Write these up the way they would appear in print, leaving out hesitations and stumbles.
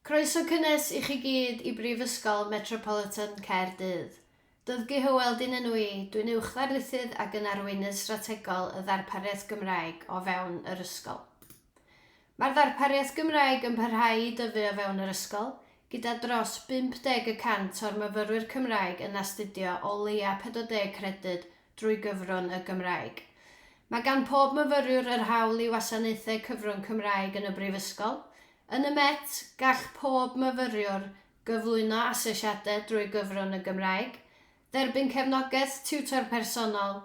Croeso cynnes i chi gyd i Brifysgol Metropolitan Caerdydd. Dyddgu Hywel 'di'n enw i, dwi'n uwch ddarlithydd ac yn arweinydd strategol y ddarpariaeth Gymraeg o fewn yr ysgol. Mae'r ddarpariaeth Gymraeg yn parhau i dyfu o fewn yr ysgol, gyda dros 50 y cant o'r myfyrwyr Cymraeg yn astudio o leia 40 credyd drwy gyfrwng y Gymraeg. Mae gan pob myfyriwr yr hawl i wasanaethau cyfrwng Cymraeg yn y Brifysgol. Yn y Met, gall pob myfyriwr gyflwyno asesiadau drwy gyfrwng y Gymraeg, dderbyn cefnogaeth tiwtor personol,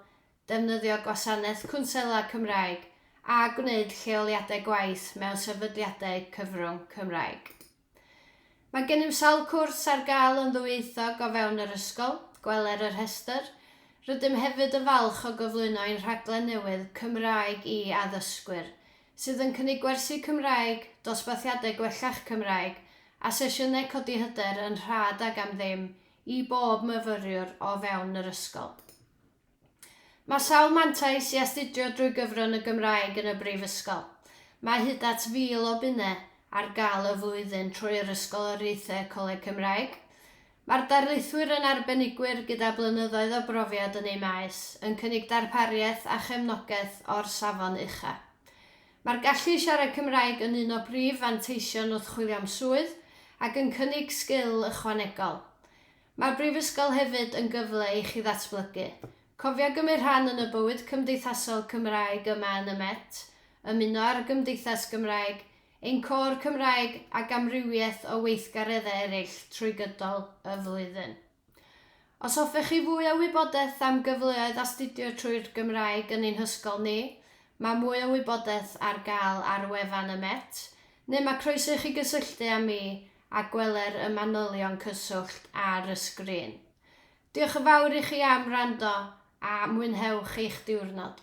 defnyddio gwasanaeth cwnsela Cymraeg a gwneud lleoliadau gwaith mewn sefydliadau cyfrwng Cymraeg. Mae gennym sawl cwrs ar gael yn ddwyieithog o fewn yr ysgol, gweler y rhestr. Rydym hefyd yn falch o gyflwyno ein rhaglen newydd Cymraeg i Addysgwyr, sydd yn cynnig gwersi Cymraeg, dosbarthiadau gwella'ch Cymraeg, a sesiynau codi hyder yn rhad ac am ddim i bob myfyriwr o fewn yr ysgol. Mae sawl mantais i astudio drwy gyfrwng y Gymraeg yn y Brifysgol. Mae hyd at 1,000 o bunnau ar gael y flwyddyn trwy yr Ysgoloriaethau Coleg Cymraeg. Mae'r darlithwyr yn arbenigwyr gyda blynyddoedd o brofiad yn eu maes, yn cynnig darpariaeth a chefnogaeth o'r safon ucha. Mae'r gallu i siarad Cymraeg yn un o brif fanteision wrth chwilio am swydd, ac yn cynnig sgil ychwanegol. Mae'r Brifysgol hefyd yn gyfle i chi ddatblygu. Cofia gymryd rhan yn y bywyd cymdeithasol Cymraeg yma yn y Met, ymuno â'r Gymdeithas Gymraeg, ein côr Cymraeg ac amrywiaeth o weithgareddau eraill trwy gydol y flwyddyn. Os hoffech chi fwy o wybodaeth am gyfleoedd astudio trwy'r Gymraeg yn ein hysgol ni, mae mwy o wybodaeth ar gael ar wefan y Met, neu mae croeso i chi gysylltu â mi a gweler y manylion cyswllt ar y sgrin. Diolch yn fawr i chi am wrando a mwynhewch eich diwrnod.